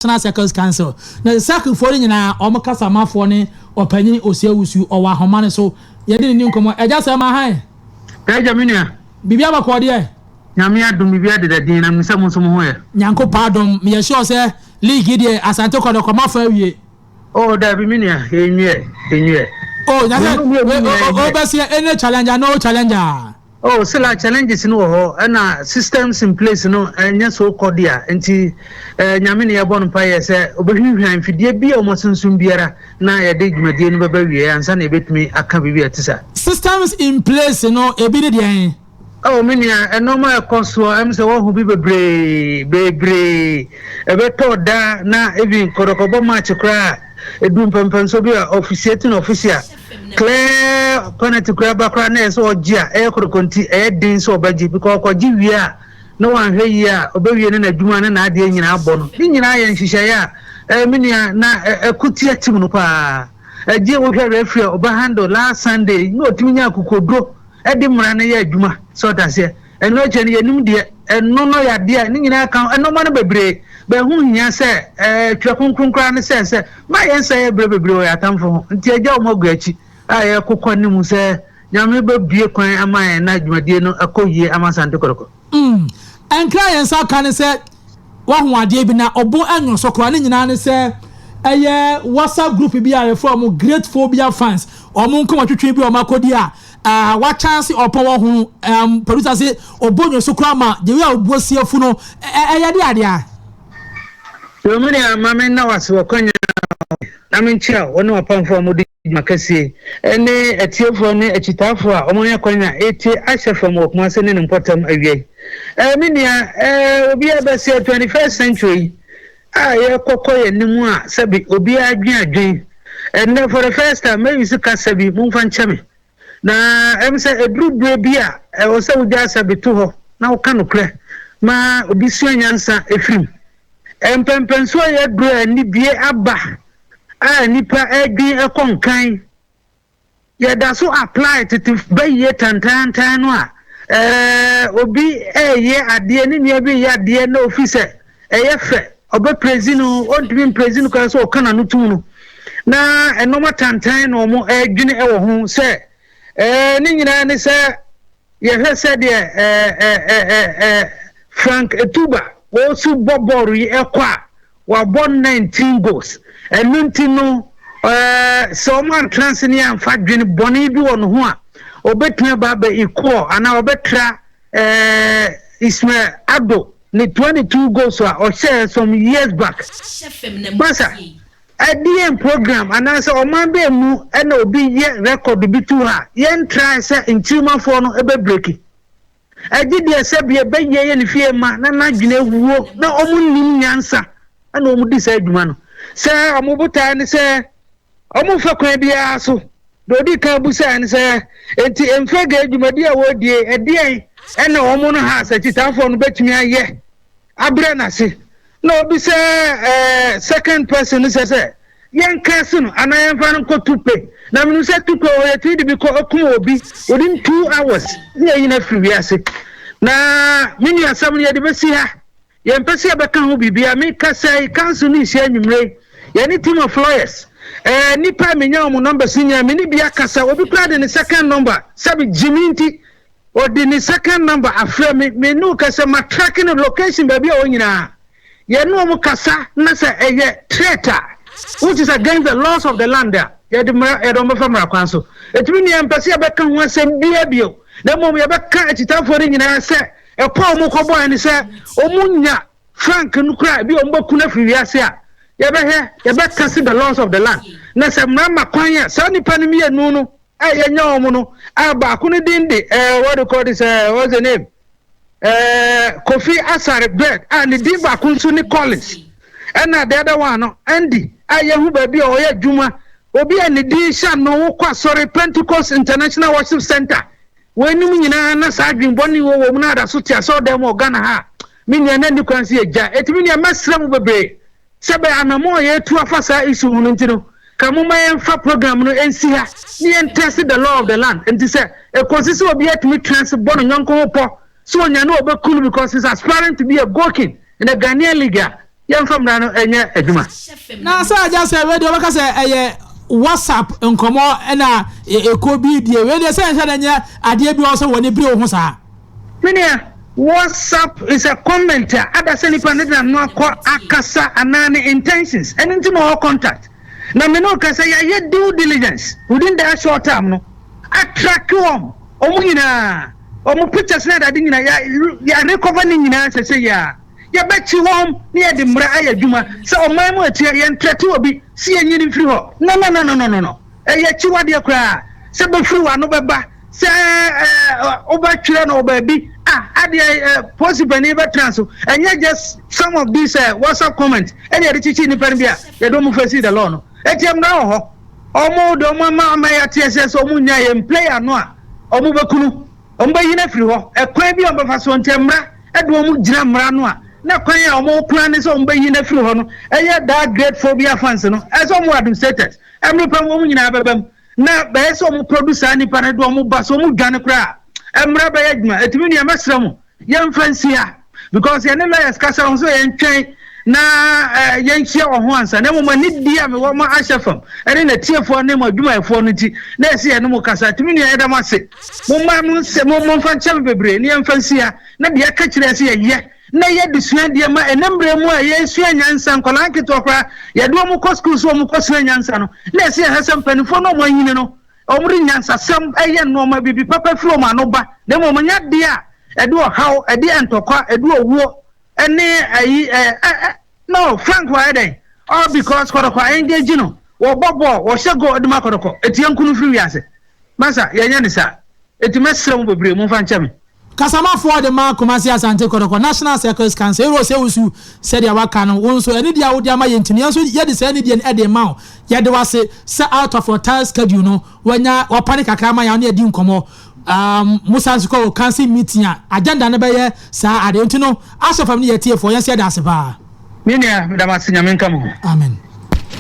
National Circles Council na circle-foɔ no nyinaa wɔn kasamafoɔ ne Ɔpanyin Osei Owusu, ɔwɔ ahoma no so, yɛne no nni nkɔmmɔ. Agya Sɛm ahan. Agya me nua. Biribi abɔkɔɔ deɛ? Nyame adom biribi adeda din na menim sɛ mo nso mo ho yɛ. Nyankopɔn adom, meyɛ sure sɛ league yi deɛ Asante Kɔtɔkɔ moafa awie. Oh dabi me nua, yɛnwiɛ, yɛnwiɛ. Oh na sɛ wobɛseɛ any challenger no challenger. Oh sila challenges no wɔ hɔ ɛna systems in place no ɛnyɛ so cordial nti eh, Nyame ne yɛbɔ no mpaeɛ sɛ ɔbɛhwinhwan mfidie bi a wɔn asonsum biara na yɛde dwumadie no bɛba wieɛ ansa na yɛbɛtumi aka biribi a ɛte saa. Systems in place no ebi ne deɛn? Oh me nua, nnoɔma a ɛkɔ soɔ ɛm sɛ woahu bi bebree, bebree. Ɛbɛtɔ da na even kɔdɔkɔbɔ match koraa a, ɛdu mpɛmpɛnsoɔ bi a officiating official clear penalty koraa ba koraa na ɛyɛ sɛ ɔgye a, ɛyɛ kɔdɔkɔ nti ɛyɛ den sɛ ɔbɛgye because ɔkɔgye wie a na wanhwɛ yie a ɔbɛwie ne n'adwuma ne n'adeɛ nyinaa abɔ no. Ne nyinaa yɛ nhyehyɛeɛ a eh, me nua na ɛko tia team no paa. Ɛgye wohwɛ referee a ɔbɛ handle last Sunday na ɔtumi nya akokoduro de mmara no yɛ adwuma. So ɔte aseɛ? Ɛno akyire no yɛnim deɛ ɛno no yɛ adeɛ a ne nyinaa ka ho nnoɔma no bebree bɛ ɛho hia sɛ ɛɛ Twerɛ Kronkron koraa no sɛ sɛ ma yɛn nsɛe yɛ berɛ bebree wɔ yɛn atamfo ho nti agya wɔn agu akyi a yɛkokɔ anim sɛ Nyame bɛbue kwan ama yɛn na dwumadie no akɔ yie ama Asante Kɔtɔkɔ. Mm. Nkra a yɛn nsa aka ne sɛ wahu adeɛ bi na ɔbo nyɔ so koraa. Ne nyinaa ne sɛ ɛyɛ WhatsApp group bi a yɛfrɛ wɔn Great Phobia Fans. Wɔn nkɔmɔtwetwe bi a wɔn akɔdi a uh, wakyɛnse ɔpɔn wɔ ho um, producer se ɔbɔ nyɔ so koraa ma the way a ɔbu asi afu no ɛyɛ de adeɛ a. Yomini ama me nna wase wɔ kwanya na menkyia wo ne w'apamfoɔ a modi dwuma kɛseɛ yi, ne atiefoɔ ne akyitaafoɔ a wɔanya kwan a ɛretie ahyɛ fam wɔ Kumase ne ne mpɔtam awia yi. Eh, me nua, eh, obiara bɛseɛ 21st century yi a yɛrekɔkɔ yɛn anim a sɛbi obiara dwen adwen. Ɛnnɛ for the first time mɛyi kasa bi, momfa nkyɛ me. Na ɛm sɛ ɛduru berɛ bi a ɛwɔ sɛ wogya sɛbi to hɔ na woka nokorɛ ma obi sua nyansa ɛfiri mu. Mpɛnpɛnsoɔ a yɛaduru a anibue aba a nnipa redwen kɔ nkan. Yɛda so apply tete bayie tantaantan no a, ɛɛ obi reyɛ adeɛ, ne nua bi reyɛ adeɛ na ofi sɛ ɛyɛ fɛ, ɔbɛprezi no, ɔntumi mprezi no koraa sɛ ɔka n'ano tum no. Na nneɛma tantan na wɔn redwene wɔ ho sɛ ɛɛ ne nyinaa ne sɛ Yɛhwɛ sɛdeɛ ɛɛ Frank Etuba ɔresi bɔ bɔɔl yi kɔ a, wabɔ 19 goals. Ɛno nti no, ɛɛ sɛ wɔn antena ase ne amfa dwene bɔne bi wɔ ne ho a, ɔbɛtumi aba abɛ equal anaa ɔbɛtra ɛɛ Ismail Addo ne 22 goals a ɔhyɛɛ some years back. Masa, Ɛdeɛn program anaasɛ ɔman bɛn mu na obi yɛ record bi to hɔ a yɛntrae sɛ nkyirimafoɔ no bɛ breki? Ɛgye deɛ sɛbi ɛbɛyɛ yɛ ne fie mma na n'adwene awuo na wɔn nnim nyansa na wɔn di saa adwuma no. Sɛ wɔn botaeɛ ne sɛ wɔn mfa kwan biara so. Deɛ ɔdi kan busaeɛ ne sɛ, enti mfɛgɛɛ dwumadie a wɔredie ɛdeɛn na wɔn no ha asakyitaafoɔ no bɛtumi ayɛ abrɛ no ase? Na obisa eh, second person no sɛ sɛ yɛnka ase no anaa yɛmfa no nkɔ Tupe. Na menim sɛ Tupe hɔ yɛtumi de bi kɔ akum obi within 2 hours ne yɛyi no afiri wiase. Na me nua asɛm no yɛde bɛsi ha. Yɛmpɛ sɛ yɛbɛka ho biribiara. Meka sɛ council no nhyia anwummerɛ yi. Yɛne team of lawyers. Eh, nnipa a menya wɔn numbers nyinaa me ne bi akasa. Obi koraa de ne second number sɛbi gyimi nti ɔde ne second number afrɛ me. Me ne wo kasa ma track no location baabi a ɔwɔ nyinaa. Yɛne wɔn kasa na sɛ ɛyɛ threat a which is against the laws of the land a yɛde mmara yɛde wɔn bɛfa mmara kwan so. Etumi nea mpɛ sɛ yɛbɛka ho asɛm biara bio. Na mmom yɛbɛka akyitaafoɔ no nyinaa sɛ ɛkɔ a wɔn kɔbɔɛ ne sɛ wɔn nya Frank no koraa bi a wɔn bɛku no afiri wiase a yɛbɛhwɛ yɛbɛka se the laws of the land na sɛ mmara ma kwan a saa nipa no mmienu no a yɛnya wɔn no a baako no din de ɛɛ what do you call this ɛɛ what's the name ɛɛ Kofi Asare Bird a ne din baako nso ne Collins ɛna the other one no Andy a yɛhu baabi a ɔyɛ adwuma obi a ne din hyɛ ano wokɔ asɔre Pentecost International Worship Center wɔanim nyinaa na saa adwenbɔne wɔ wɔn mu na ada so te asɔredan mu wɔ Ghana ha a me nua na nni kwan sɛ yɛgya ɛtumi nua mɛsrɛ mo bebree sɛ bɛ anammɔn a yɛatu afa saa issue ho no nti no ka momma yɛmfa program no nsi ha ne yɛntest the law of the land. Nti sɛ ɛkɔsi sɛ obi atumi tena ase bɔ no nyɔnko ho pɔ sɛ onya ne ɔbɛku no because he's aspiring to be a goal king in the Ghanaian league a. Yɛmfa mmara no nyɛ adwuma. Na sɛ agya sɛ wei deɛ wɔbɛka sɛ ɛyɛ WhatsApp nkɔmmɔ na ɛkɔ bi die wei deɛ sɛ nhyɛ da nyɛ adeɛ bi wɔ sɛ wɔn ani bere wo ho saa. Me nua, WhatsApp is a comment a ada sɛ nipa no de n'ano akɔ akasa anaa ne intentions ɛno nti na ɔwɔ contact. Na me ne wo kasa yɛayɛ due diligence within that short time no atrack wɔn wɔn nyinaa wɔn pictures ne adade nyinaa yɛ yɛ recover ne nyinaa sɛsɛ yɛ a. Yɛbɛkye wɔn na yɛde mmara ayɛ adwuma sɛ ɔman mu atua, yɛntrɛte obi sɛ yɛnyi no mfiri hɔ. No, no, no, no, no, no, no. Ɛyɛ akyiwadeɛ koraa sɛ bɛfiri w'ano bɛba sɛ wobɛtwerɛ no wɔ baabi a adeɛ polisi panin bɛtena so. Ɛnyɛ just some of these WhatsApp comments ɛne yɛde kyekye nnipa no bi a yɛde wɔn face the law no. Eti mmara wɔ hɔ. Wɔn de wɔn ama ama yɛate aseɛ sɛ wɔn nya yɛn player no a wɔn bɛkunu. Wɔbɛyi no afiri hɔ. Ɛkwan bi a wɔbɛfa so nti, mmara de wɔn gyina mmara no a, na kwan a wɔplan ne sɛ wɔbɛyi no afiri hɔ no yɛ that great phobia fans no, ɛsɛ sɛ wɔn administrators, mmere pa mu wɔn nyinaa bɛba mu, na bɛyɛ sɛ wɔn produce saa nnipa no de wɔn ba, sɛ wɔn dwane koraa a, mmara bɛyɛ adwuma. Ɛti me nua mɛsrɛ mo, yɛmfa nsi ha because yɛne lawyers kasa ho sɛ yɛntwɛn na eh, yɛnhyia wɔ ho ansa na mmom anidie a mewɔ ma ahyɛ fam ɛne n'atiefoɔ ne mo adwumayɛfoɔ no nti na ɛsɛ yɛne mo kasa. Tumi nua yɛda mo ase. Momma mo nsɛ mo momfa nkyɛ me bebree na yɛmfa nsi ha na deɛ ɛka kyerɛ sɛ yɛyɛ na yɛ desua deɛ ma ɛnɛ mmerɛ mu a yɛsua nyansa nkwadaa nketewa koraa yɛde wɔn kɔ sukuu so wɔn kɔ sua nyansa no na ɛsɛ yɛhwɛ sɛ mpanimfoɔ no wɔn anyini no wɔn de nyansasɛm ɛyɛ nneɛma biribi papa firi wɔn ano ba na mmom wɔn nyɛ adeɛ a ɛde ɔhaw ɛde ntɔkwa ɛde owuo ɛne ayi ɛ ɛ no Frank wayɛ dɛn all because kɔtɔkɔ engage no wɔbɔ bɔɔl wɔhyɛ goal de ma kɔtɔkɔ etia nkunu firi wiase. Masa, yɛnyɛ no saa. Enti mɛsrɛ mo bebree, momfa nkyɛ me. Kasamafoɔ de ma Kumasi Asante Kɔtɔkɔ National Circles Council, Eros Ewusu, sɛdeɛ waka no, wo nso anidie a wode ama yɛn nti no, yɛn nso yɛde saa anidie no de rema wo. Yɛde wo ase sɛ out of your tight schedule no, wanya wapane kakra ama yɛn a wo ne yɛadi nkɔmmɔ. Um, mo san nso kɔ wɔ council meeting a, agenda no bɛyɛ saa adeɛ. Nti no, Asɔfam ne yɛn atiefoɔ, yɛn nso yɛda ase paa. Me nua, meda mo ase, Nyame nka mo ho. Amen.